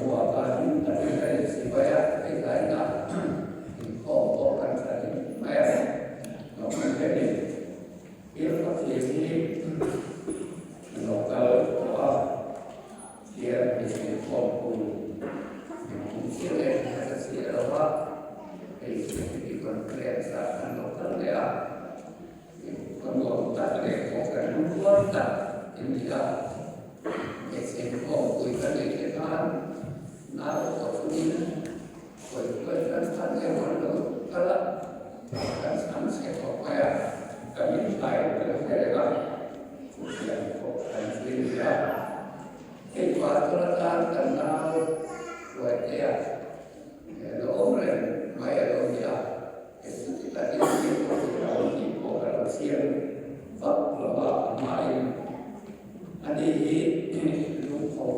hmuak a, hlim takin kan insipai a, hei tlaiin ah inkhawm pawh kan tha hlim mai a, lawmman hle ni. Bialkhawthlir hi local pawh a thiam inkhawm pui kum chiah leh ka chiah lo a, hei City Conference ah kan lo kal leh a. Ka nuam tak leh kawhhran lungrual tak in ni a, hmeichhe inkhawmpui ka neih te khan nau pawh chungin kawi kawi kan chhan em an lo kal a, kan chhan chhe khawp mai a, kan inhlai ka la hre reng a, chutiang kawhhran chu in ni a. Hei pastor atan kan nau Hruaitea lo awm reng mai a lo ni a. Chuti takin fimkhur tur a awm tih pawh ka lo chiang vak lo a, a hmain ani hi lungpho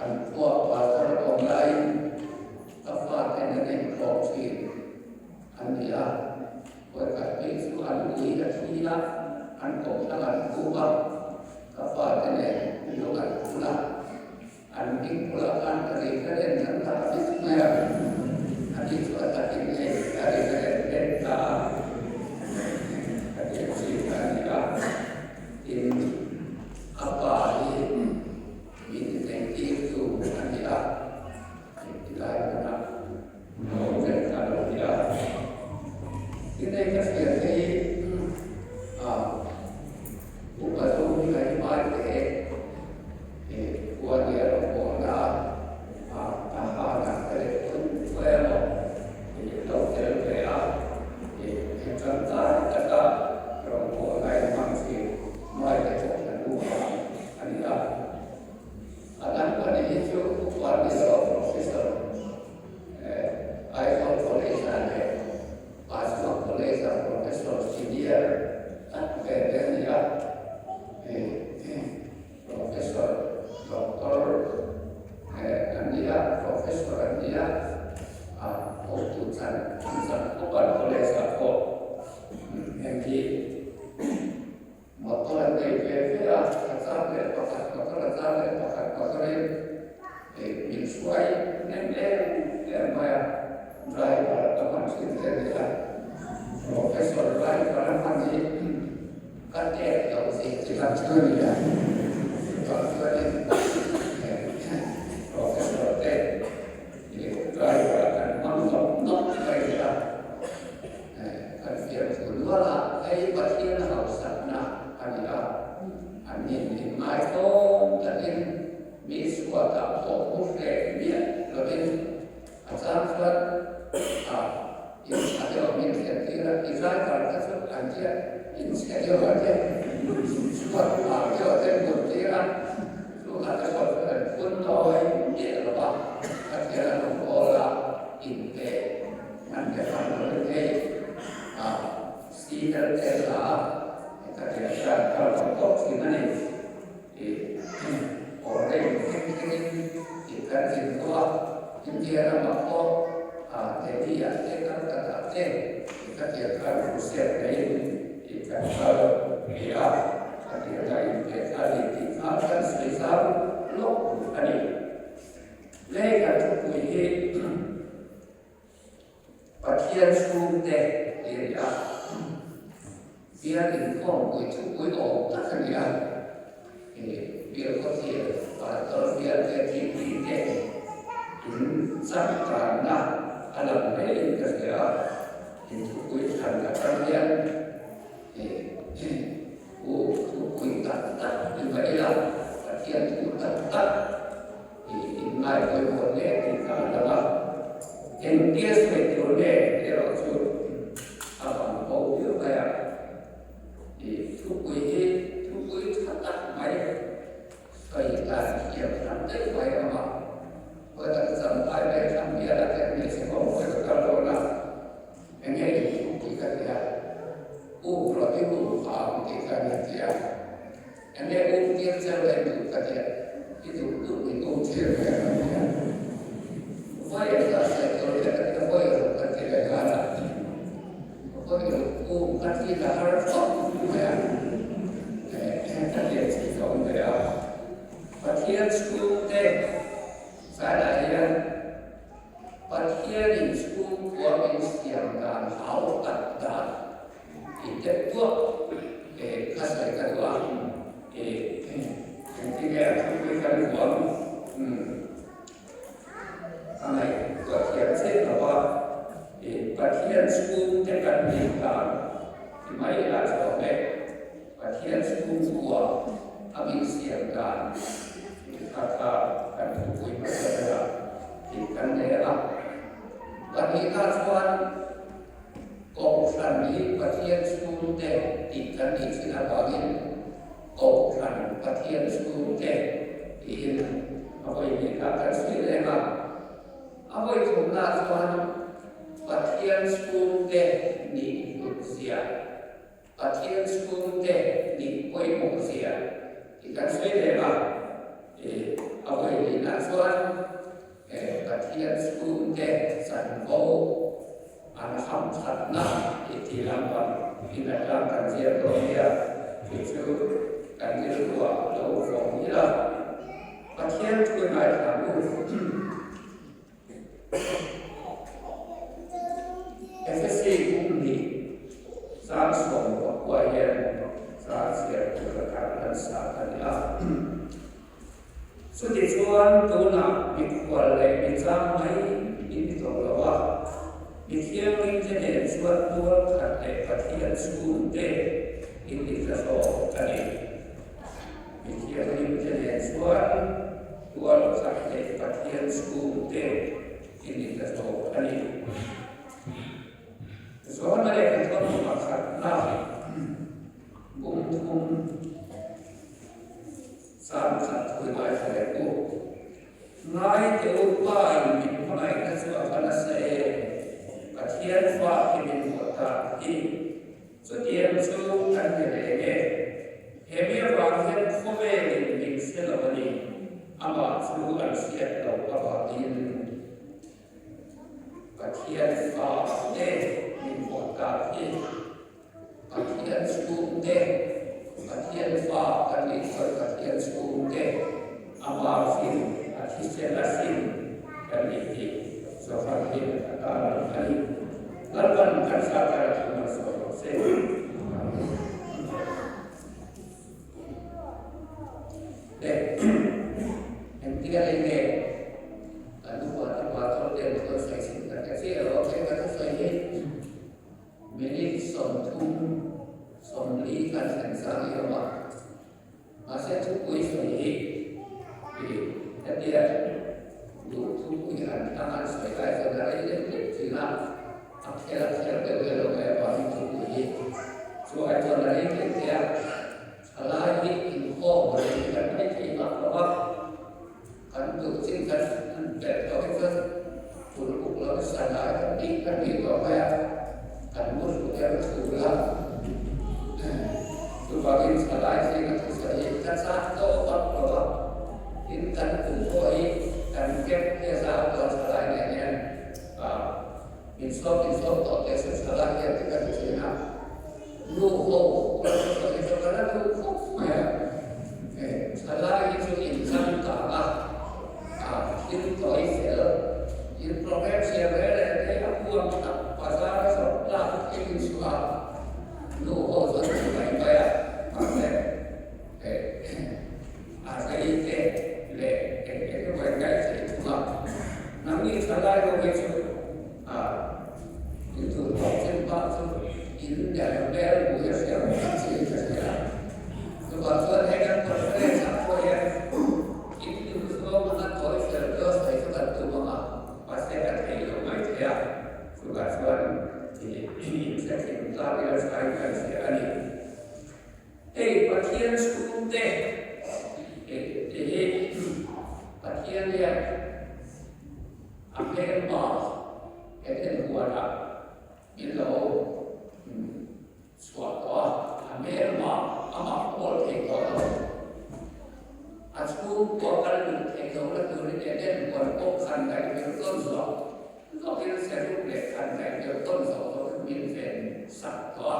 an khua pastor a awm laiin ka faten an inkhawm thin an ni a, vawikhat phei chu an ui a thi a, an kohhlang an khup a, ka fate nen lung an phun a. An hming bulah khan ka ri ka ren an dah vek mai a, a ni chu a takin hei ka ri ka ren vek ta a, ka tih chi kha a ni a. Tin, a pa hi min inengtirtu a ni a, engtilai hmunah a awm reng kha a lo ni a. Tin, hei ka hriat hi a. Upa chu hi ka himai teh e, khua hi a rawn bawhna a, a hanah ka let thum thuai a maw lo tel ve a, tangkai taka rawn bawhna in hmang thin mai te pawh kan upa a ni a. A dang pahnih hi chu upa ni lo Professor Aizawl College-ah leh Pastor College-a Professor Senior tak ve ve a ni a, Professor Doctor an ni a, Professor an ni a, a hotu chan an chan khawp a College-ah pawh heng hi Motor an nei ve ve a, a chang leh pakhat motor a chang leh pakhat motor-in min hruai hnem em em mai a, driver ka hman thin te a ni a, professor driver a hman hi ka tet loh zia chi lam chu a ni a, chuvang chuanin professor te driver ah kan hmang nawk nawk mai che a. Kan fiamthu nual a, hei Pathian hausakna a ni a, an nin inngaitawm takin mi chhuatah pawh hmu hreh miah lovin a chang chuan a in tha deuh min thlen tir a, i driver kha chu an tia in chhe deuh a te, chhuat vang deuh a te mut tir a, chu kha te pawh chuan an phun nawi miah lo va, Pathian a rawn awl a, inpe. An pe hman lo in hei a CLL a ka tia hriat kal tawh tawh thin a ni i ordain thleng thlengin i kan zin tawh a, India ramah pawh a Delhi ah te Calcutta ah te i ka tia khan crusade neiin i kan kal ve a, ka tia kha inpe kha ni tih kha kan sawi zau lawk a ni. Lei kan thupui hi Pathian chhungte tih a ni a, bial inkhawmpui thupui awm tak a ni a, bial khawthlir, pastor bial te, TP te in changkanna a lang hle in ka hria a, in thupui thlan atang hian u thupui tak tak ni mai ila, Pathian thu tak tak. Inngai pawimawh hle tih kha a lang a, engtia sawi tur nge erawh chu a bang bo viau mai a. Thupui hi thupui tha tak mai sawi dan thiam hran daih mai a awm a, Huatak Champhai leh Thlambiala te hmeichhe ho pawh ka kal dawn a, enge in thupui ka ti a, U rawh i u ang tih kha an ti a. Enge um tir cheu leh duh ka tia, i duh duh min um tir ve ang a tia. Vawi engzah sawi tur leh ka tia, vawi ruk ka ti leh nghal a. Vawi ruk um ka ti la har khawp mai a, ka tia chi ka awm ve a. Pathian chhungte. A ngaihtuah thiam chiah lo a, Pathian chhungte kan nih dan ti mai ila chu awm e. Pathian chhungkua a min siam dan tih kha kha kan thupui hmasa berah tih kan nei a. Pahnihna chuan Kohhran hi Pathian chhungte tih kan nih thin avangin Kohhran Pathian chhungte tiin a vawi hnih kha kan sawi reng a. A vawi thumna chuan Pathian chhungte nih hlut zia, Pathian chhungte nih pawimawh zia tih kan sawi reng a. A vawi hnihna chuan Pathian chhungte chanvo an hamthatna tih ti lampang in a tlang kan ziak dawn nia, chu chu kan rilruah lo vawng ila. Pathian thu ngaithla u. Efesi kum hnih chang 14 hian chang chhiar tur a tar nasa a ni a. Chutichuan tunah mikhual leh michang mai in ni tawh lo a, mi thianghlimte nen chuan tual khat leh Pathian chhungte in ni ta zawk a ni. Mi thianghlimte nen chuan tual khat leh Pathian chhungte in ni ta zawk a ni. Zawhna leh kan thawmhnaw pakhatna bung thum. Chang khat thui ngai thla leh u. Ngai teh u Pa in min hmangaihna chu a va nasa em? Pathian fa khi min hmuh tak hi. Chutiang chu kan ni reng e. He mi avang hian khawvelin min hre lo a ni. Amah chu an hriat loh avangin Pathian fa te min hmuh tak hi. Pathian chhungte, Pathian fa kan nih chuan Pathian chhungte ama hrim, a thisen a hrim kan nih tih Zohar hian a tarlang a ni. Lalpan kan hriat a thu malsawm rawh se. Amen. Le, engtia lei nge kan upa te pastor ten chuan sawi chhin kan hre chiah lo a, heng kan thusawi hi Minute 30, 40 kan thlen chang i awm a, mahse thupui sawi hi i hetia duh thupui han hlang an sawi lai chuan a rei lek lek thin a, a khel a khel deuh e lo mai avangin thupui hi chu ai chuan a rei lek thei a, thalai hi inkhawm rei kan mai thei vak lo a. Kan duh chin kan belh tawh hi chuan tul uk lo san ai kan tih kan tih tawh mai a, kan mu hlu der thul a. Chuvangin thalai zinga thusawi hi ka chak tawh vak lo a, tin kan kum pawh hi kan kep nge zau dawn thalai nen hian min sawm min sawm tawh teh se thalai hian ti ka ti thin a. Nu ho ka thusawi hi chu ka la duh khawp mai a. Thalai hi chu inchangkang a, thil tawi fel, in program siam rel leh te a huam tak bazar a zawrh tlak thil in chhuah a, nu ho chuan ti mai mai a, mahse a rei te leh eng eng emaw in ngaih theih thung a. Nangni thalai ho hi chu in duh tawk chin pah chu in der hmel hmuh hi a hriat tak chiin ka hria. Chuvang chuan hei kan conference ah pawh hian in duh zawng anga tawi fel deuh sawi chu kan tum ang a, mahse ka thei lo mai thei a, chuvang chuan inhrethin tlak ila thain kan hria a ni. Hei Pathian chhungte te hi Pathian hian a hmelma Eden huanah min lo chhuah tawh a, a hmelma amah kawl thei tawh lo. A chhungkua kal lut thei lo la turin Eden huan pawh khan ngaih ber tawn zawk zawkin seruk leh khan ngaih ber tawn zawk zawkin min ven sak tawh a.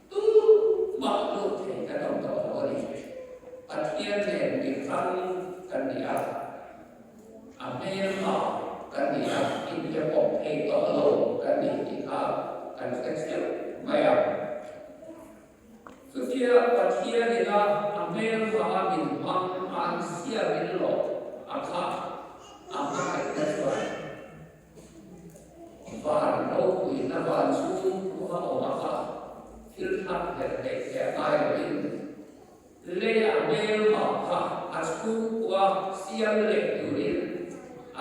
Tumah lut thei kan awm tawh lo a ni. Pathian nen mihrang kan ni a, a hmelma kan ni a, inbe pawp thei tawh lo kan ni tih kha kan hre theuh mai a. Chutia Pathian ina a hmelma min hmang an siam in lawh a. A kha a hmangaihna chuan van ropuina van chhung khua awm a kha thil thar hlerh theih theih a ngai loin Leia hmelma kha a chhungkua siam leh turin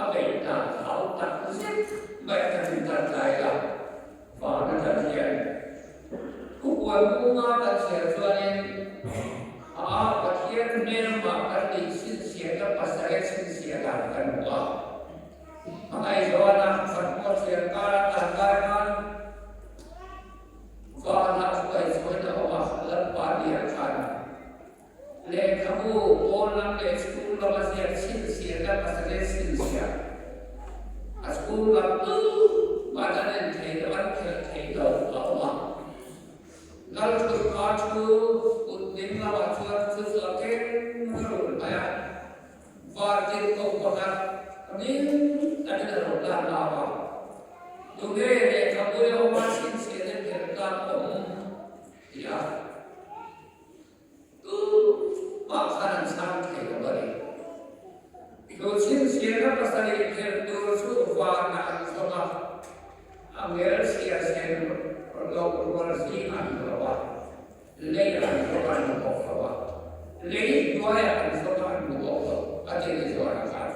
a beih dan hau tak zet mai a kan intan tlai a, van atang hian thupuan bunga kan chhiar chuanin a Pathian hmelma kan nih chhinchhiahna pasarih chhinchhiah dan kan hmu a. Hmangaihzawnah Patmos thian kara kan kai khan Vanah hruai chuan a awm a, Lalpa nia khan lehkhabu pawn lam leh chhung lama ziak chhinchhiahna pasarih chhinchhiah a chhung lam tumah an en thei lo, an khelh thei lo a awm a. Lalthutpa thu kut ding lamah chuan chu chu a keng run mai a, Vartir ko pakhat ring takin a lo lan lau a. Tunge lehkhabu leh awma chhinchhiahna kher tan awm ti a, tumah khan an chhang thei lo a ni. Chu chhinchhiahna pasarih kher tur chu vanah an zawng a, a ngel chhia sen loh rual zingah an hmu lo a. Lei an zawng an hmu bawk lo a, lei hnuaiah an zawng an hmu bawk lo a ti ni chuan a khan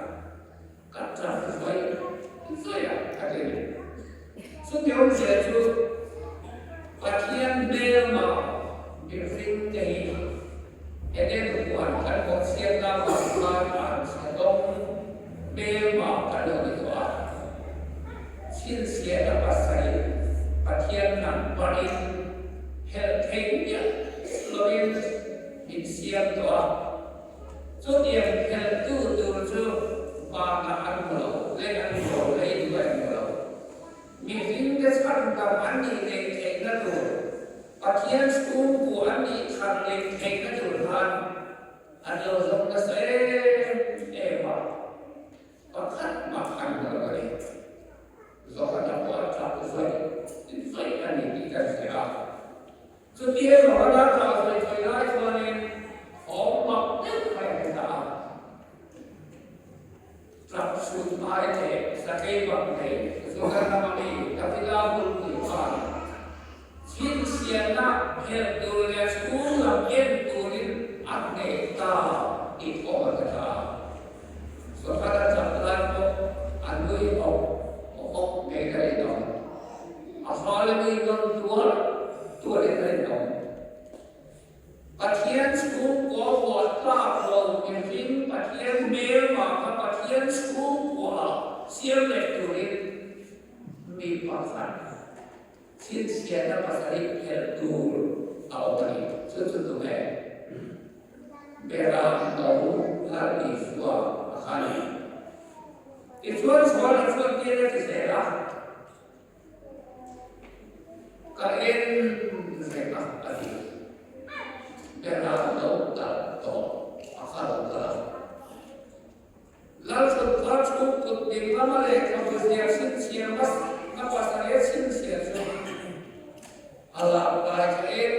ka tap zuai zuai a a ti ni. Chumi awmzia chu Pathian hmelma mihring te hi Eden huan kan bawhchhiatna vang khan an chhe dawng hmelma kan lo ni tawh a, chhinchhiahna pasarih Pathian nang parin Helh thei miah lovin min siam tawh a, chutiang helhtu tur chu vanah an hmu lo, lei an hmu lo, lei duai an hmu lo. Mihringte chhandam an nih leh theihna tur, Pathian chhungkua an nih thar leh theihna tur khan an lo zawng nasa em em a. Pakhat mah an hmu lo a ni. Zohana pawh a tlak zawih zawih a ni tih kan hria a. Chutia Zohana tlak zawih zawih lai chuanin thawm mak deuh mai a hre ta a. Tlak chhut ngai leh sakei bak nei Juda rama mi Davida bulpui khan chhinchhiahna phelh tur leh chhung lam en turin a hneh ta tih thawm a hre ta a. Sawrkar a chak lai pawh a nui hawk hawk ngei ka rinawm. A fale nui nawn tuar tuarin a rinawm. Pathian chhungkua huah tlak lo mihring Pathian hmelma kha Pathian chhungkua siam leh turin mi pakhat chhinchhiahna pasarih phelh tur a awm a ni. Chu chu tunge? Beram no Lal Isua a kha ni. Tichuan chhuan a chhuat tir a ti zel a, Ka en reng a a ti. Beram no talh tawh a kha lo kal a. Lal Thutphar chu kut ding lama lehkhabu ziak chhinchhiah na pasarih chhinchhiah chu a lak lai kha em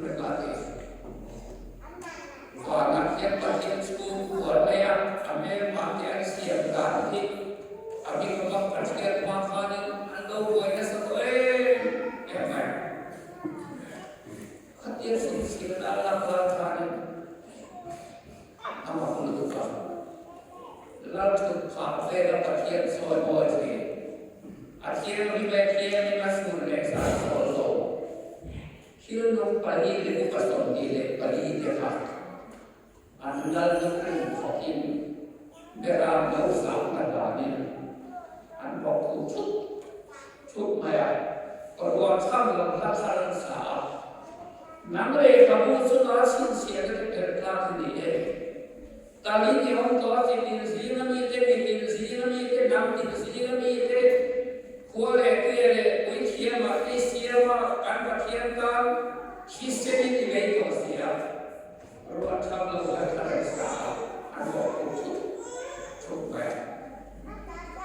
reng a ti. Vanah hian Pathian chhung huan mai a, a hmelmah te an siam dan hi a bik anga Pathian hma khanin an lo buai nasa tawh em em mai. Khatia chhinchhiahna a lak lai khanin A mak lutuk a, Lalthut phah vela Pathian sawi mawi thin. A thianghlim e thianghlim a chhun leh zan chawl lo. Thil nung pali leh upa 24 te kha an lal lukhum khawkin beram lo sang ta danin an bawk khuh thup thup mai a, ruahchham lo hla thar an sa a. Nang lehkhabu chunga chhinchhiahna te pherh tlak hi ni e. Talin i awm tawh a, chi tin zinga mite, mi tin zinga mite, hnam tin zinga mite, khua leh tuia leh puithiamah te i siam a, kan Pathian tan thisenin i lei tawh si a. Ruah tham lo kha thla reng sa a, an bawk khup thup thup mai a.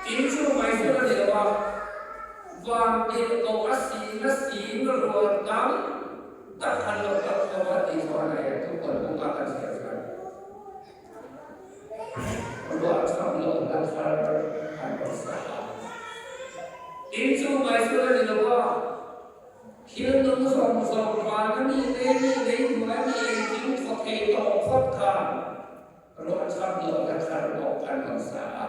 Tin chu mai chu a ni lo a, van tirh koh a sing a sing rual tam tak an lo kal khawm a tih chuan a en thu kawn bawk a kan chhiar chuan ruah. mai chu a ni lo a, thil nung zawng zawng van a mi lei mi lei hnuai mi engkim thaw thei tawh phawt khan ruahcham lohna thar bawk an rawn sa a.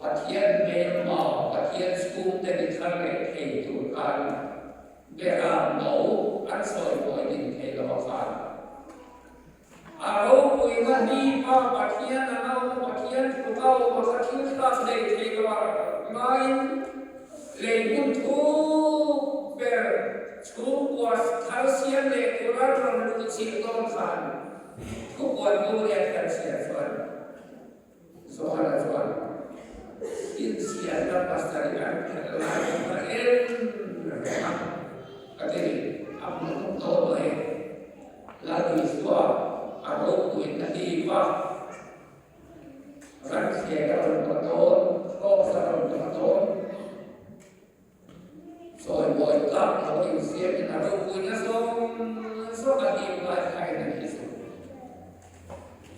Pathian hmelma, Pathian chhungte ni thar leh thei tur khan Beram no an sawi buai din thei lo a khan. A ropuina hi Pa Pathian a nau Pathian thu ka awm a kha thil thlak hlei thei lo a ngaiin lei hmun thuk ber chhungkua thar siam leh tura rawn luh chilh dawn khan thupuan bu leh kan chhiar chuan Johana chuan inchhiarna pasarih an phelh lai chu ka en reng a, ka ti a hmuhnawm tawh mai. Lal Isua a ropuiin a hip a, ran thleng a rawn tuah dawn, cross a rawn tuah dawn. Chawimawi tlak lo insiamin a ropuina zawng zawng a hip lai kha en a nih chu.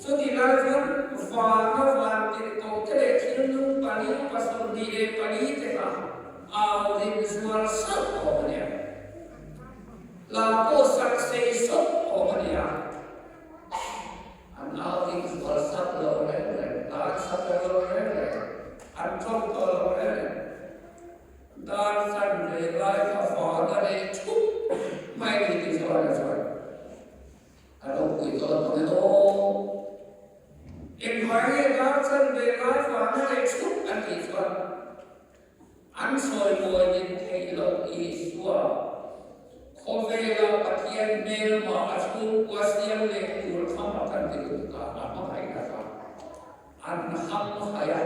Chutih lai chuan vana van tirhkoh te leh thil nung pali 24 te kha au rin zual sauh awm a nia. Hla pawh sak sei sawp awm a nia. An au rin zual sak lo reng reng, hla an sak lo reng reng, an tawng tawh lo reng reng. Dar chan ve lai kha vana leh thup mai ni ti chuan a chuan. A ropui dawn mang e aw. Engvai nge dar chan ve lai vana leh thup an tih chuan an sawi mawi nin theih loh Isua khawvela Pathian hmelma a chhungkua siam leh tur kham a kan ti lutuk a, a hmangaihna kha an ham hai a,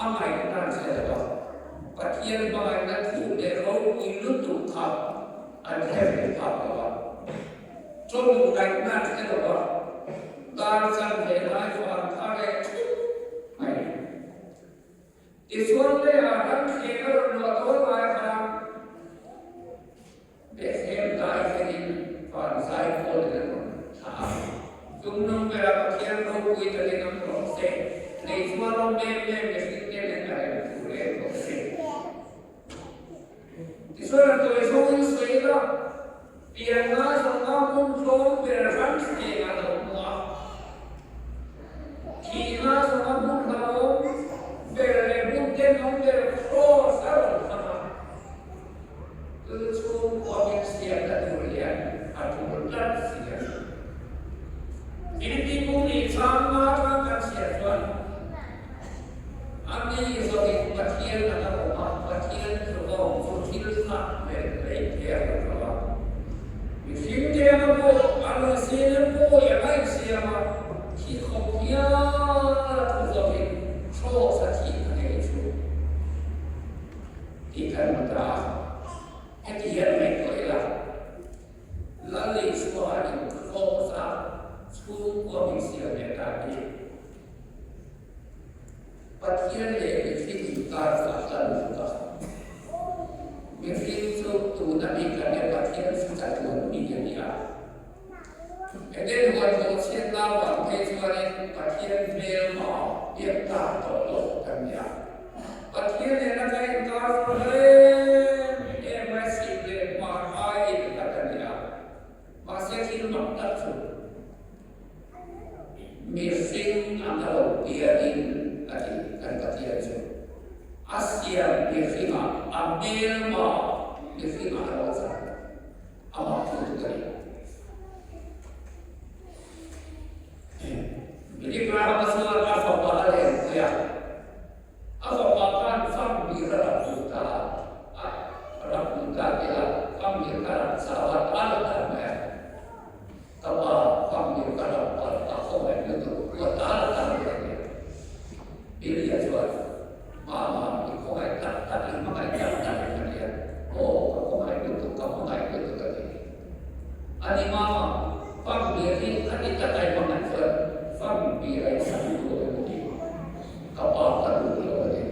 a ngaihna an hre lo a, Pathian hmangaihna thuk leh ropui lutuk kha an hre ve phak lo a, tawng ngaihna an hre lo a, dar chan ve lai vang kha leh thup mai. Tichuan leiah ram thleng a rawn luah dawn lai khan Bethlehem dai thlengin van zai pawlin an rawn thlah a. Chungnung bera Pathian ropui takin an rawh se, lei chuan awm em em mihring te nen a rem thu reng rawh se. Tichuan a tawi zawngin sawi ila, pianna zawnga hmun tlawm ber ram thleng a lo hmu a, thihna zawnga hmun hlauhawm ber leh hmun tenawm ber kraws a rawn thlang a, chu chhungkua min siamna tur hian a tul tlat si a ni. Philippi bung nih chang nga atang kan chhiar chuan, A mi zawngin Pathian a la awm a, Pathian tlukawm chu thil thlak hmel lei thei a rawn lo a. Mihring te anga pawh a rawn siam pawi a ngaih siam a, thi khawp hial a thu zawngin Cross a thih a ngei chu tih kan hmu ta a. Heti hian ngaihtuah ila, Lal Isua in Cross a chhungkua min siam leh ta hi. Pathian leh mihring inkar chu a hla lutuk a. Mihring chu tuna mi kan leh Pathian chu chatuan mi a ni a. Eden huan hlawh chhiatna vang phei chuanin Pathian hmelma biak tlak tawh lo kan ni a. Pathian nena kan inkar chu a hla em em mai sik leh hmar aiin hlat a ni a. Mahse thil mak tak chu Mihring ang a lo pianin a ti kan Pathian chu. A siam mihringah, a hmelma mihringah a lo chang. Amah thu tuk a ni. Billy Graham-a chuan a fapa a lenpui a. A fapa khan fam bik a rak duh ta a, a rak duh ta tih a, fam bik a rak chau a, a la tar mai a. Ka pa fam bik a rak palh a khawngaih lutuk, ka ta la tar mai a nia. Billy-a chuan, Mama, i khawngaih tak tak, i hmangaih tak tak em a nia? Aw, ka khawngaih lutuk, ka hmangaih lutuk a ti. A ni mama, fam bik hi khati taka i hmangaih chuan fam bik a i chhan duh em a ti. Ka pa ka duh lo a ni.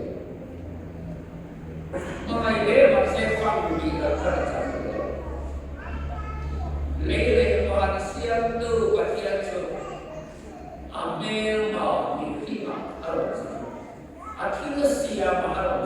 Hmangaih hle mahse fang bik a kha a chang duh lo. Lei leh van siamtu Pathian chu a hmelma mihringah a rawn chang. A thil siamah a rawn.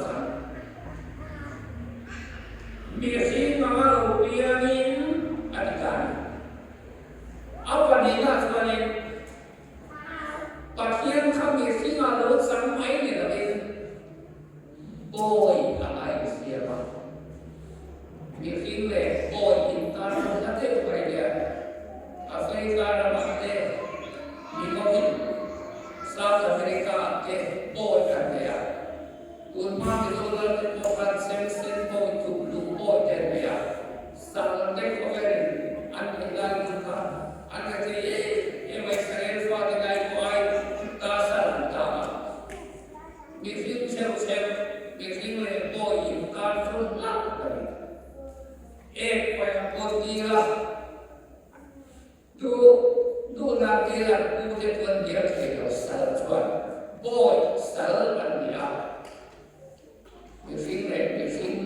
tir an pu te chu an hnial thei lo, sal chuan bawi sal an ni a. Mihring leh mihring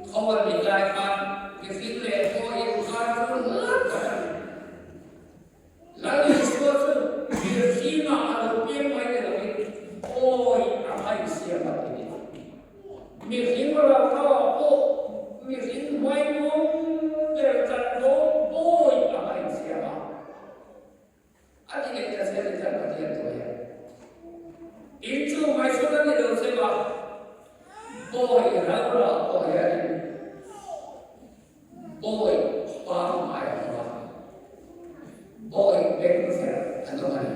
tho an nih lai khan mihring leh bawi inkar chu hla tak a ni. Lal Isua chu mihringah a lo piang mai ni loin bawi a hmainsiam a ti ni. Mihring rauhraah pawh mihring hmainung ber chanvo bawi a hmainsiam a. A ti leh ta zel in kan Pathian thu hian in chu ngaihsawn a ni lo che va, bawi rauhraah pawh hianin bawi pangngai a awm a, bawi bengver an awm a ni.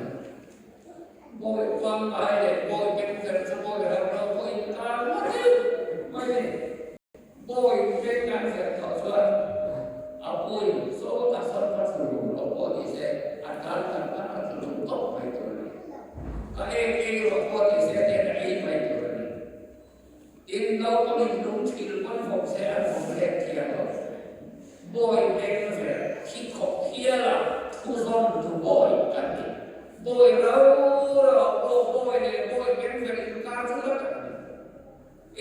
Bawi pangngai leh bawi bengver chu bawi rauhrau pawh inkar ngawt deuh mai a ni. Bawi beng an ver tawh chuan a puin sawta sawn ka thlu lung lo pawh ni se a tal kan kan a thlu lung tawp mai tur a ni. Ka ek ei rawh pawh ni se nen a ei mai tur a ni. In naupangin lung thil pawn vawm se an vawm let thiam lo. Bawi beng ver thi khawp hial a thu zawm tu bawi kan ni. Bawi rau rau pawh bawi leh bawi beng ver inkar chu la tak a ni.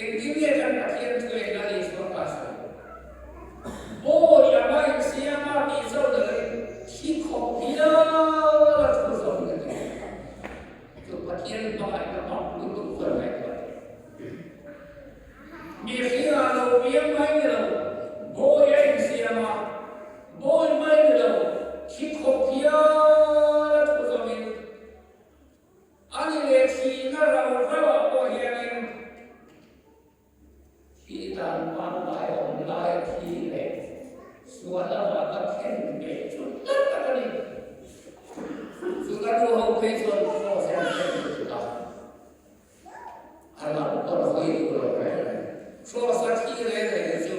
Engtin nge kan Pathian thu en a nih chuan ka sawi? Bawi a hma insiam a tih chauh ni loin thi khawp hial a thu zawm ka ti. Chu Pathian hmangaihna mak lutuk chuan ngaihtuah theih. Mihringah lo piang mai ni lo, bawi a insiam a, bawi mai ni lo, thi khawp hial a thu zawmin a ni leh thihna rau rauah pawh hianin thih dan pangngai awm lai thi leh sual avanga khen beh chu tlat tak a ni. Chu ka nu ho phei chuan cross an khen lutuk a, a lam pawn a hawi duh lo reng reng. Cross a thi reng reng hi chu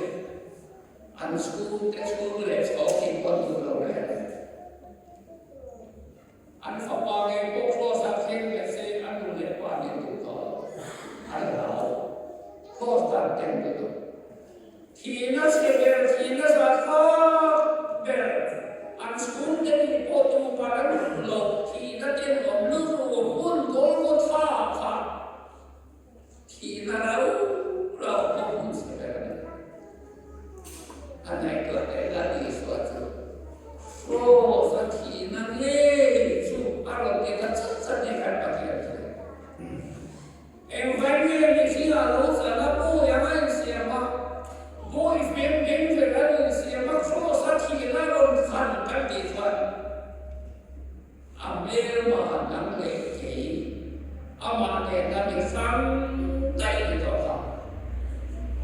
an chhungte chhung leh chhawk tih pawn duh lo reng reng. An fapa ngei pawh Kross ah thleng leh se a nu leh pa nih duh tawh lo. An hlau. Kross dan tem lutuk. Thihna chhe ber, thihna zahthlak ber, an chhungte nih pawh tuman an duh lo, thihna tenawm lutuk hun Golgotha kha thihna rau rau pawh hmun chhe ber a ni. A ngaihtuah leh la Isua chu Kraws a thihna ngei chu a rawn ti ta chat chat hi kan Pathian chu. Engvai nge mihringah lo chan a bawi anga insiam a, bawi fem beng ber an insiam a Kraws a thihna rawn thlan kan tih chuan a hmelma dang leh thei amah nena mi hrang daih ni tawh kha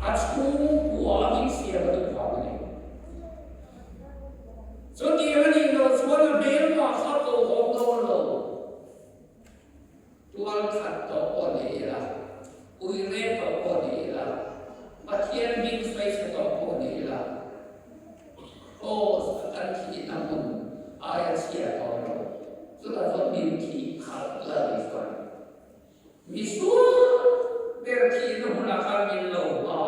a chhungkua a insiam a duh vang a ni. Chutiang a nih loh chuan a hmelma kha kohawm dawn lo. Tual khat tawh pawh ni ila, ui reng tawh pawh ni ila, Pathian hming sawi chhe tawh pawh ni ila, Kraws a kan thihna hmun aia chhia tawh lo, chutah chuan min thih khalh la ni chuan misual ber thihna hmunah khan min lo hma,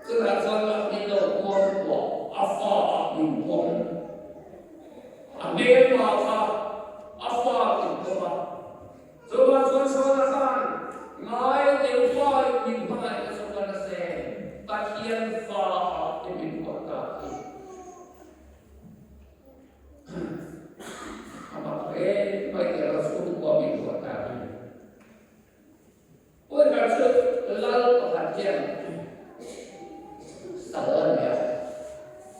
chutah chuan min lo kuam kuah, a fa ah min pawm. A hmelma kha a fa in pawm a, chuvang chuan Sawla khan ngai deuh fa in min hmangaih na chu ka la se, Pathian fa ah te min huat ta khi. A mak hle mai te lo chhungkua min huat ta khi. Puikhar chu lal pakhat hian sal a nei a,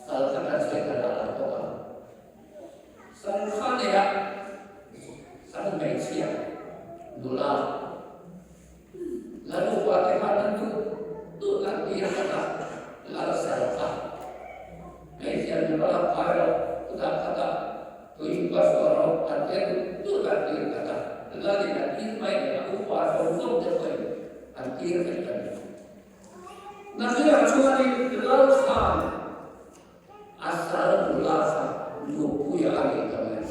sal kha kan sawi kha lah lah bawk a. Sal kha nei a, sal hmeichhia nula lal upa te khan an duh duh an tir khat a, lal sal kha hmeichhia nula phai rawh chutah khatah Tui pa sual rawh an tia duh duh an tir khat a, lalin an tir mai nen a upa zawng zawng te pawhin an tir vek a ni. Nakinah chuanin lal khan a sal nula kha nupui a nei ta mai.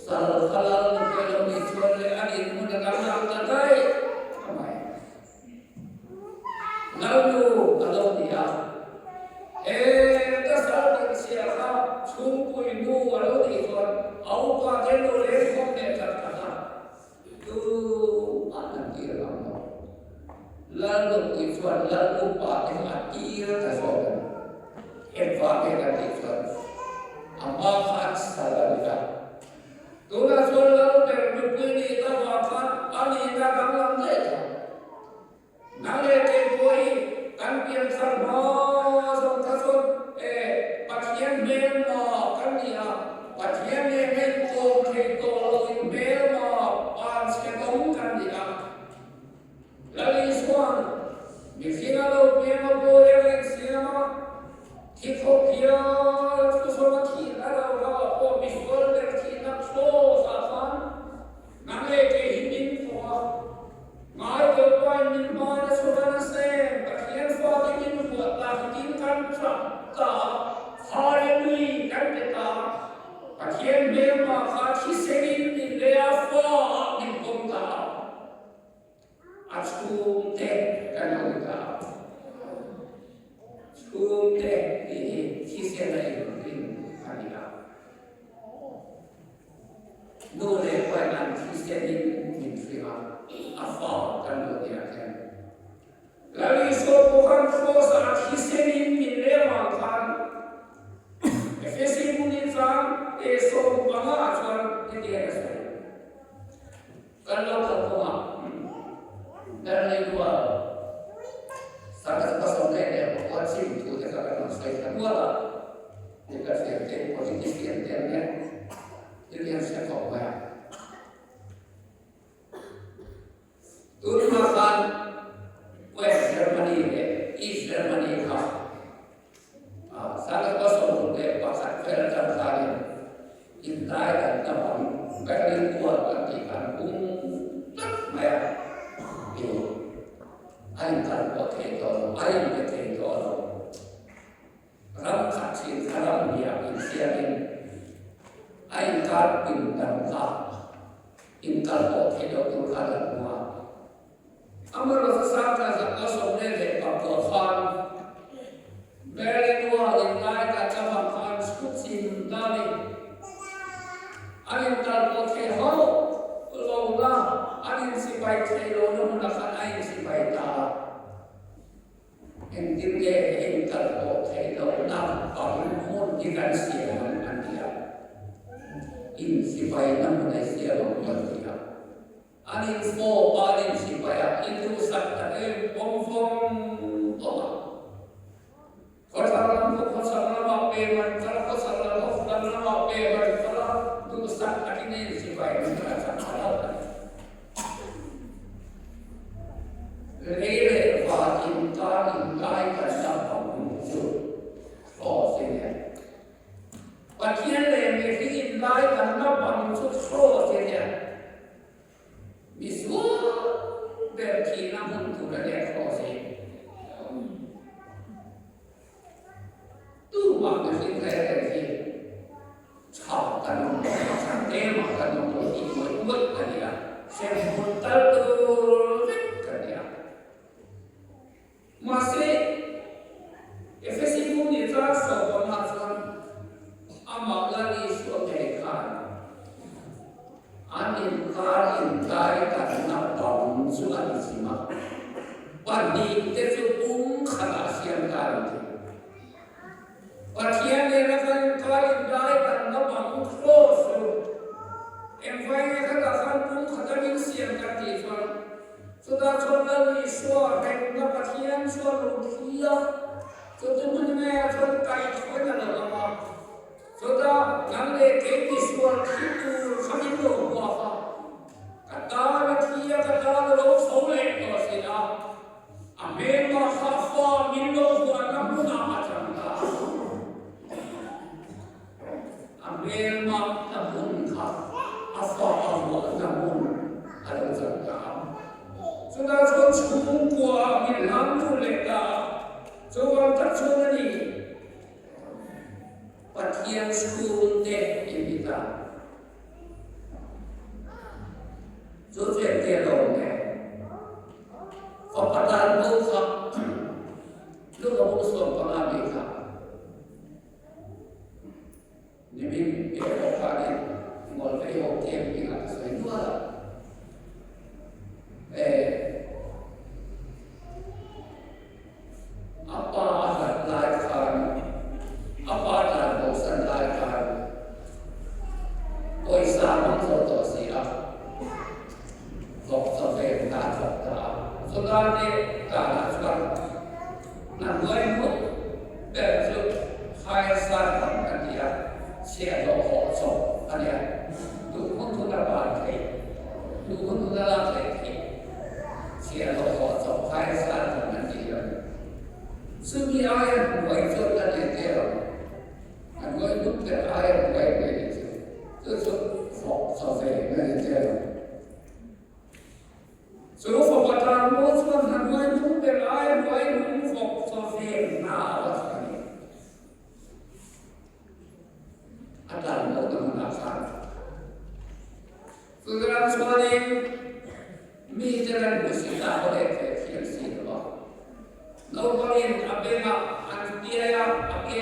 Sal kha lal nupui a lo nih chuan leh a dinhmun a danglam ta daih a mai. Lalnu a lo ni a, He ka sal tirhchhia kha chhung. Chhungpui nu a lo nih chuan a upa te lo leng khawm leh tlat tlat a, tumah an tir ang lo. Lal nupui chuan lal upa te kha a tir ta zawk a ni. Engvang nge kan tih chuan a hma kha an sal a ni a. Tunah chuan lal ber nupui nih ta vang khan a nihna danglam daih ta. Nang leh kei pawh hi kan pianthar hma zawng kha chuan e Pathian hmelma kan ni a, Pathian nen a inkawm thei tawh loin hmelma panchhe dawng kan ni a. Lal Isua'n mihring a lo piang a pawi a rawn siam a, thi khawp hial a thusawm a thihna lo hlauh pawh misual ber thihna cross ah khan Nang leh kei hi min thawh a, ngai deuh pain min hman a chhuan a sem, Pathian fate min huat ta hi tin kan ṭap ta a, Hallelui kan pe ta a, Pathian hmelma kha thisenin min lei a, fa ah min pawm ta a, a chhungte kan lo ni ta a, chhungte tih hi thisen a inrin a ni a. Nu leh pain an thisenin min hring a, a fa kan lo nia khen. Lal Isua pawh khan Kross ah thisenin min leng vang khan Efesi hmun in chang e 15 ah chuan hetiang a sawi. Kan lo kal kawngah Berlin Wall 1914 chim thu te kha kan rawn sawi thla nual a, ni ka hriat te politician te an nia thil hi an hre khawp mai a. Tun hma khan West Germany leh East Germany kha 1961 vel atang khanin inlai dan ta bang Berlin Wall kan tih khan hung tlat mai a, a inkal pawh thei tawh lo, a inpe thei tawh lo. Ram khat thin kha ram hniam insiamin a inkar pindan kha inkal pawh thei lo tur kha a lo hmu a. Amaherawhchu 1919 khan Berlin Wall inlai kan lamah khan chhut chim danin an inkal pawh thei hauh lo la, an insipai thei lo na hmunah khan a insipai ta a. Engtin nge inkal pawh theih lohna bang hmun hi kan siam ang an ti a, insipaina hmun ei siam ang an ti a. An infawp a, an insipai a, induhsak takin pawm vawng vawng a. Khawthar lam chu khawchhak lamah pem an kal a, khawchhak lam chu khawthlang lamah pem an kal a, duhsak takin insipai hmun a chak ta lo a ni. Lei leh van inkar inlai kan la hmang chu Cross i nia. Pathian leh mihring inlai kan la hmang chu Cross i nia. Misual ber thihna hmun tur a nia Cross hi. Tumah mihring reng reng hi chham kan awm lo, chham tlem ah kan awm lo tih ngawih ngawih a ni a, hremhmun kal tur vek kan ni a. Mahse, Efesi bu nih chuan sawpawmah chuan amah Lal Isua ngei khan an inkar intlai danna bang chu a ti chim a, pahnihte chu pum khatah siam ta a ni thei. Pathian nena kan inkar inlai danna bang cross chu engvai nge khatah khan pum khata min siam kan tih chuan chutah chuan Lal Isua remna Pathian chu a lo thli a, chuti hmun ngeiah chuan kaihthawin a lo awm a. Chutah nang leh kei misual thi tur kha min lo huak a, ka tan a thi a, ka tan a lo tho leh tawh si a, a hmelma kha fa min lo huahna hmunah a chang ta a, a hmelma na hmun kha a fa a huahna hmun a lo chang ta a. Chutah chuan chhungkua ah min hlam tur leh ta a, chuvang tak chuan a ni. Pathian chhungte in ni ta.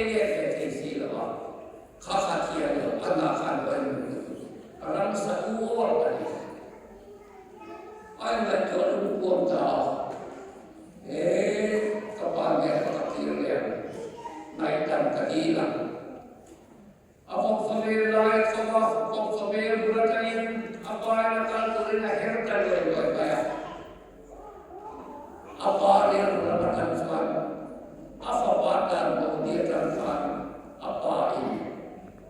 ei let ve thei si lo a, kha kha thian lo, a hna khan pawh a inhmu lutuk. Ramsa u awr a ni. A inngaihtuah lungkuam ta a, He ka pa nen ka ka thlir leh ang, ngaihdam ka dil ang. A vawkthawvel lai tho a, vawkthawvel bul atangin a pa in a kal turin a her ta luai luai mai a. A pa rilru lam atang chuan a fapa tan bo ni atang khan a pa in,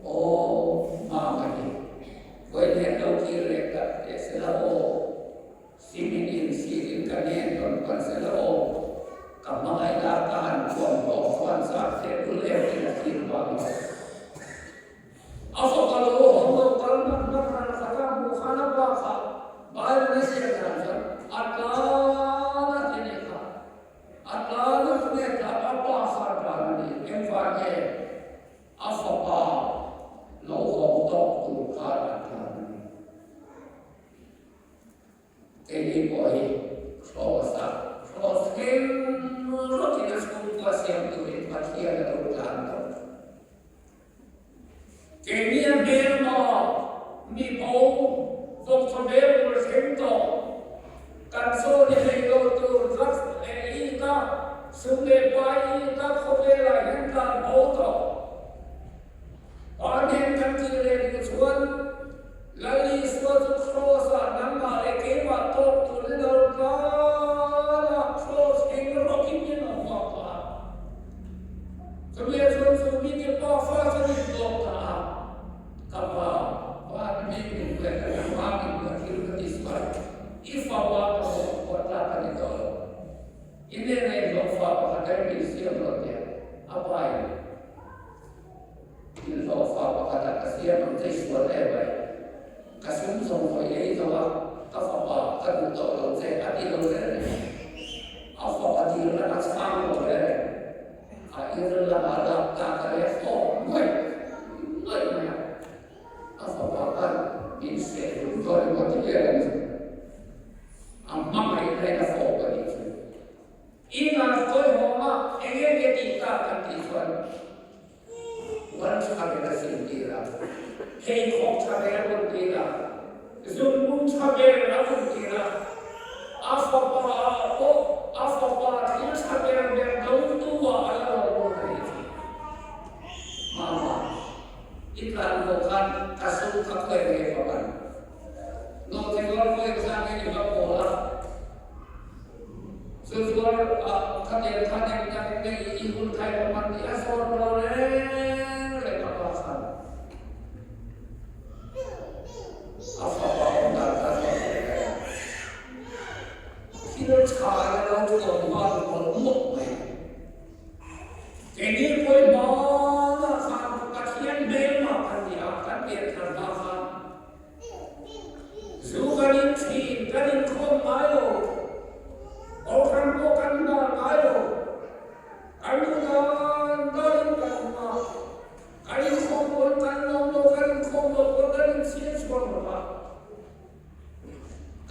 Aw, Mama hi vawilen lo kir leh tak teh se la aw, simin in sirin ka nen rawn pan se la aw, ka hmangaihna ka han thuam hlawm chuan zah teh dul em in a thlir vang lo. A fapa lo haw lo kal hmak hmak ran khat a hmuh khan a pa kha Bible a ziak dan chuan a tlan a ti nih kha. A tlan a ti nih kha a pa kha a tlan a ni. Engvang nge a fapa lo haw tawk tur khan a tlan a ni. Keini pawh hi Kraws-a Kraws thleng rawtin a chhungkua siam turin Pathian a lo tlan tawh. Keini a hmelma mi bo vawkthawbel bul thleng tawh kan chaw ni hlei lo tur drugs leh it a, sum leh pai it a khawvelah hian tlan bo tawh. Pa nen kan tih leh duh chuan Lal Isua chu Kraws-ah nangmah leh keimah tawk turin a lo tlan a, Kraws eng rawkin min lo hmuak tawh a. Chumi ah chuan chu mite pa fa chu an intawk ta a, Ka pa, pa na mi min hmuh ka nangmah min hmuh thil ka ti sual, i fapa ka hmuh pawh tlak a ni tawh lo. I hnenah i hlawhfa pakhat em min siam rawh tiah a pa in In hlawhfa pakhatah ka siam ang che sual em mai. Ka sum zawng hawi ei zo a, ka fapa ka duh tawh lo che a ti lo reng reng. A fapa dil lama chhang lo reng reng. A ir lama lak ta ka leh fawk nuaih nuaih mai a. A fapa khan min seh hlum dawn emaw ti vel a ni. A hmangaihna in a fawp a nih chu. Inah tawihawm a, eng eng nge tih tak kan tih chuan puan tha ber a zintir a, pheikhawk tha ber a rawn tir a, zungbun tha ber a rawn tir a, a fapa ah pawh a fapa thil tha ber ber dawngtu ah a la rawn lut a nih chu. Mama, i tlan haw khan ka sum kha khawi nge va ban? Nawhchi zuar khawi khan nge i va pawl a? Zu zuar ah khatiang khan engtak nge i hun khai va hman tih a zawt lo reng reng a pa khan a fapa awm dan kha a zawt reng reng a. Thil tha in a lo thuam nghal mawlh mawlh mai. Keini pawi hmanah khan Pathian hmelma kan ni a, kan pianthar hma khan Zu kan in thin, kan inkhawm ngai lo, Kohhran pawh kan hnar ngai lo, kan duh dan danin kan awm a, kan inkhawm pawn kan lawm lo, kan inkhawm lo pawn kan inchhir chhuak lo va,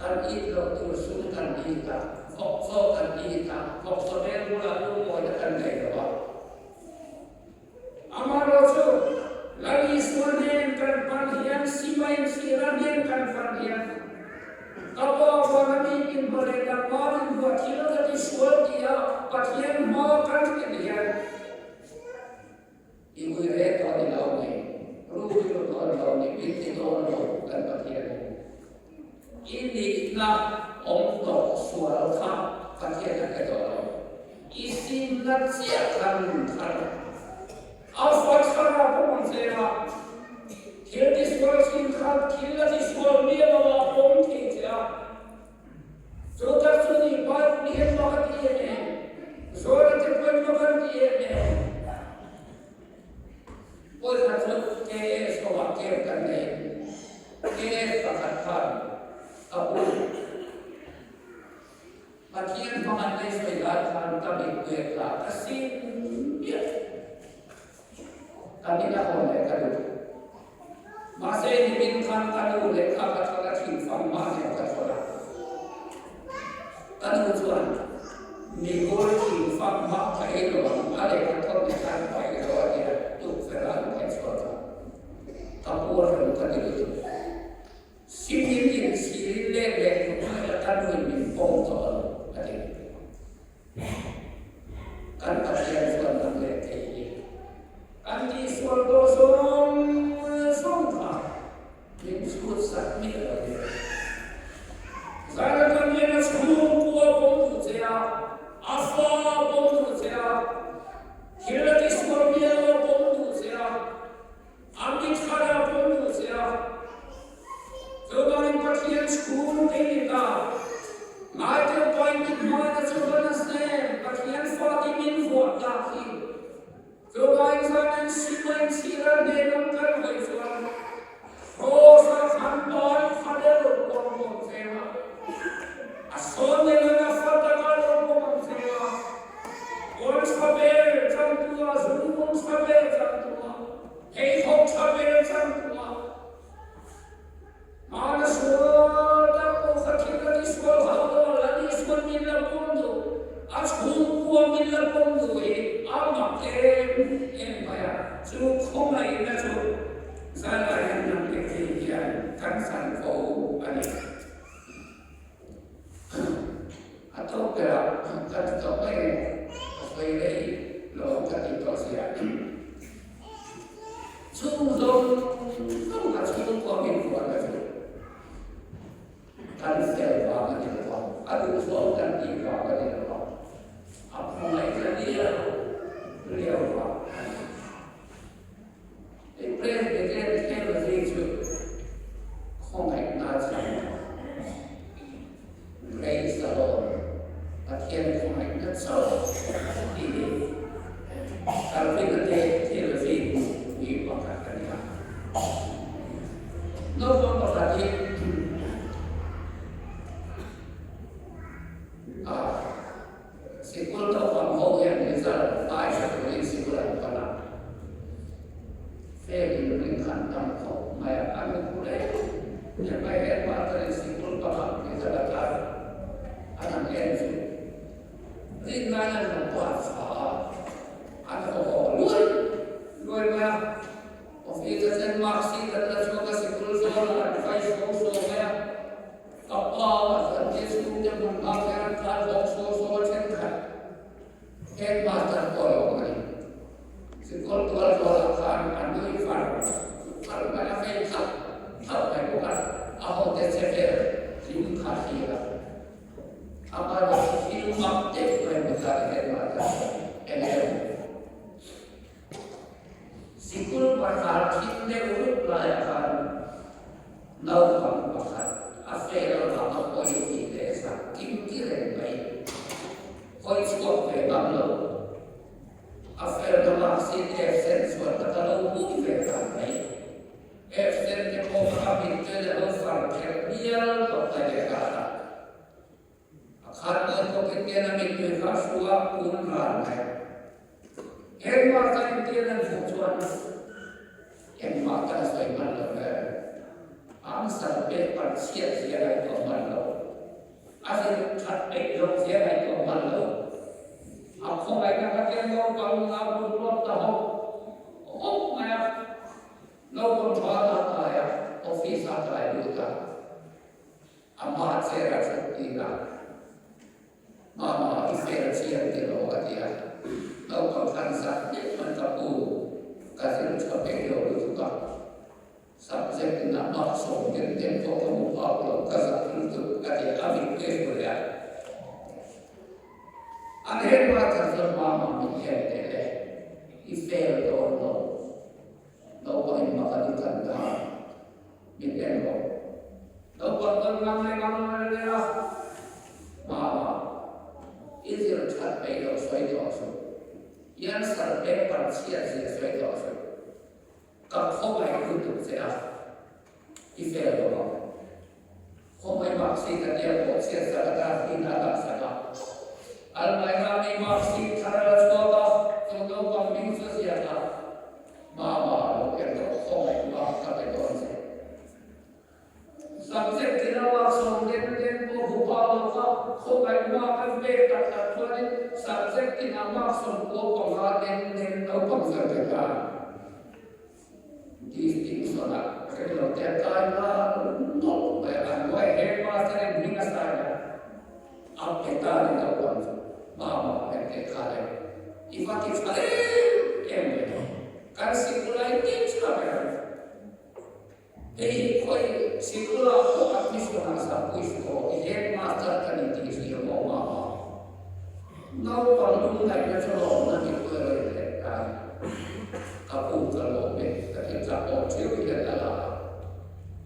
kan it loh tur sum kan it a, vawkchaw kan it a, vawkchaw vel bulah lungawina kan nei lo a. Amaherawhchu, Lal Isua hnen kan pan hian, Sipai Sira hnen kan pan hian, Ka Pa vana mi min hmu leh nangmah min hmuah thil ka ti sual tia Pathian hma kan thlen hian i ui reng tawh ni lo ni, ru i ru dawn lo ni, min ti dawn lo kan Pathian hi. I nihna awm tawh sual kha Pathian a hre tawh lo. I simna chiah kha nun thar a fa thar a pawm ang che a, thil tisual thin kha thil a tisual miah lo a pawm thei che a. Chu tak chu ni Bible hian mak a ti em em, Zawna te pawhin mak an ti em em. Pawisa chu KS ho ah camp kan nei. KS pakhat khan ka pu Pathian hmang an lei sawi lai khan ka mittui a tla ka sim miah. Ka min a hawn leh ka duh. Mahse nimin khan ka nu lehkha ka thawn a thingfang mah nen ka thawn a. Ka nu chuan Mihur thingfang mah ka ei lo ang, a lehkha thawn ni khan paih rawh a ti. sima inchhira hnen ang kan hawi chuan Kraws-a khan bai kha leh lo pawm pawm che a, a sawn leh lana fa taka lo pawm ang che a, kawl tha ber changtu a, zungbun tha ber changtu a, pheikhawk tha ber changtu a, Hmana sual tak pawh kha thil a ti sual hauh lo a, Lal Isuan min la pawm duh, a chhungkua min la pawm duh hi a mak em em mai a, chu khawngaihna chu zanah hian nang leh kei hian kan chan fo a ni. A tawp berah ka ti tawh mai e, ka sawi rei lo ka ti tawh sia. Chung zawng zawng a chhungkua min vuahna chu kan fel vang a ni lo va, a duhzawng kan tih vang a ni lo va, a khawngaihna liau liau vang a ni. Hei Presbyterian theology chu khawngaihna chhan Grace alone, Pathian khawngaihna chauh tih hi Calvin-a te theology pui pakhat a ni a. Naupang pakhat hi a Sikul naupang ho hian result fai hre turin sikul an pan a, fail in ring khan tam khawp mai a, an hmu reng reng mai. Headmaster in sikul pakhat result a tar an han en chu rinnain an lo pass tha a, an haw haw luai luai mai a. Office a chen mark sheet an la chhuak a, sikul zawnah an fai suau suau mai a. Ka pa a te chhungte hmun hma hian an tlan vawk suau suau a thenkhat headmaster pawh a lo awm a ni. Sikul tual tualah khan a nui far far mai a, fei thap thap mai bawk a, a hote che vel hlim kha hlir a. Amaherawhchu thil mak deuh mai hmu ta ni headmaster chuan eng emaw Sikul pakhat thim deuh rup laiah khan naupang pakhat a fail avanga hawi tih leh zak kim ti reng mai, hawi chhuak ve ngam lo, a fail na mahse absent chuan ka ta lo pui ve ta mai. Absent te pawh kha a mit te leh lo far kherh mial tawh mai leh nghal a. A khat nawn bawkin tian a mittui kha a hru a, kun ran mai. Engmah ka intian an hmuh chuan engmah kan sawi hman lo ve. Answer paper chhiat zia ngaihtuah hman lo. A zir that peih loh zia ngaihtuah hman lo. A khawngaihna kha tian naupang a bul ruat ta hawk hawk mai a. Naupang tha a kai a, office a kai lut a. Amah chair a thut tir a, Mama i fail chiang ti lo a ti a, naupang khan zat deuh man ka pu, ka zir tha peih lo lutuk a, subject in a mark sawm den den pawh ka hmu phak lo, ka zak lutuk a ti a, a mit ngei hmu leh a. An headmaster chuan Mama min en teh le, i fail dawn lo. Naupang in mak a ti tan ta, min en rawh. Naupang chuan ngam leh ngam lo a nia, Mama, i zir that peih loh sawi tawh suh, i answer paper chhiat zia sawi tawh suh, ka khawngaih lutuk che a, i fail lo ang. Khawngaih mark sheet a tia pawh chhiat sak a dustbin a dah sak a. Almaira mi mark sheet thar a la chhuak a, chu naupang hming chu a ziak a, Mama lo en rawh khawngaih mark ka pe dawn che. Subject tina mark sawm den den pawh hmu phah lo kha khawngaih mark an pek tak tak chuanin subject tina mark 95 den den naupang chuan pe ta. Distinction a rei lo te a kai nghal nawlh mai a, an hnuai headmaster in hming a sign a, a pe ta ni naupang chu mama en teh kha le i va ti tha em em ve kan sikul a in ti tha ber ang hei hi khawi sikul ah pawh admission ah sak pui suh aw i headmaster ka ni tih hria maw mama Naupang lungngaihna chu lawmna ni pawh erawh in leh ta ka pu ka lawm e ka ti chak aw theu hian a la a.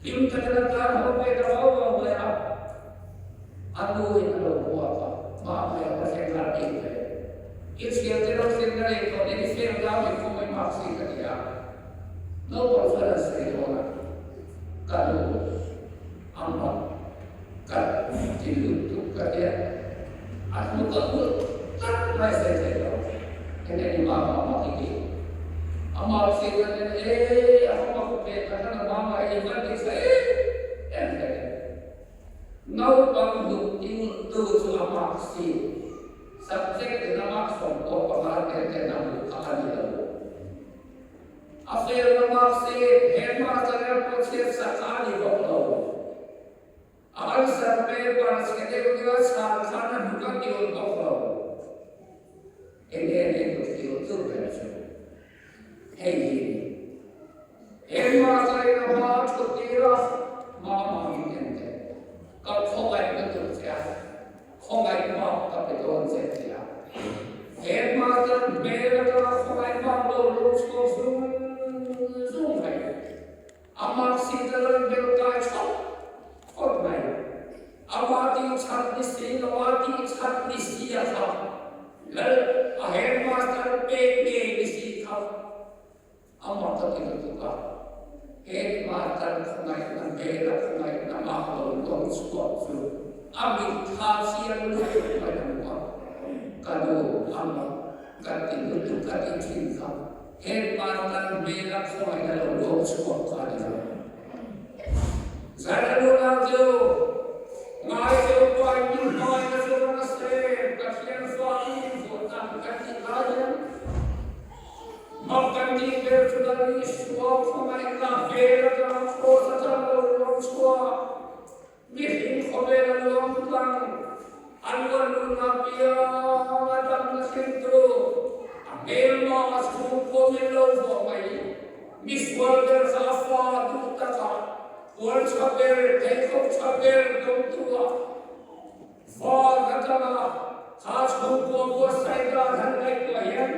Hlim takin a tlan haw ve ta vau vau mai a, a nu in a lo hmuak a, Mah hmel ka thleng nghal bik ve. I thiante lo thlen na rei tawh nen i fel dau i khaw mai. mark sheet a ti a, naupang chuan an sawi dawn a, ka nu a mak ka ti lutuk ka tia, a hnuk a ulh tlat mai sawi thei lo, enge ni mama a mak i tih? A mark sheet a nen e a va mak ve ka hlan a mama i va ti tha em em hle. Naupang hnuk ti ulh tu chu a mark sheet. Subject in a mark 15 tel ten a hmuh kha a ni lo. A fail na mark sheet headmaster ram pawh chhiat sak kha a ni bawk lo. A answer paper chhe deuh deuh a chhan khan a hnuk a tiul bawk lo. Enge ni hnuk tiul tu ber chu hei hi ni. Headmaster in a hma a thut tir a, Mama min en teh. Ka khawngaih lutuk che a. Khawngaih bak ka pe dawn che ti a, headmaster hmel atanga khawngaih bak lo lut chhuak zung zung mai. A mark sheet a rawn bel kai thawt thawt mai. Ama tih chhat ni si lo a tih chhat ni si a kha lal a headmaster pek ngei ni si kha A mak ka ti lutuk a, headmaster khawngaihna hmela khawngaihna mah lo lawng chhuak chu a mitthla chiang lutuk mai a hmu a, ka nu a mak ka ti lutuk ka ti thin kha headmaster hmela khawngaihna lo lawng chhuak kha a ni lo. Zairaluna chu ngai deuh pai min hmai na chu rawn a sem, Pathian fa in invuah dan kan tih lai hian Mak kan tih ber chu Lal Isua khawngaihna hmel atanga kraws atang lo luang chhuah, mihring khawvel a luang tlang, a luan luhna piang a damna thlentu, a hmelma a chhungkaw min lo vuah mai, misual ber kha a fa duh takah, hual tha ber, pheikhawk tha ber dawngtu ah, Val atanga kha chhungkua buatsaih dan han ngaihtuah hian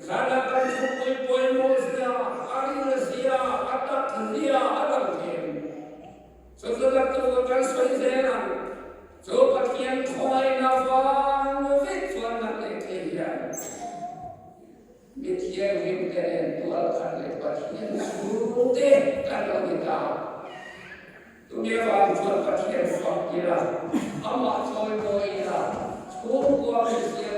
zana kan thupui pawimawh zia, a ril zia, a tak zia a lang thei a ni. Chu chu naktuk a kan sawi zel ang. Chu Pathian khawngaihna vang vek chuan nang leh thei hian mi thianghlim te nen tual khat leh Pathian chhungte kan lo ni ta. Tunge vang chuan Pathian fak ila, amah chawi mawi ila, chhungkua min siam.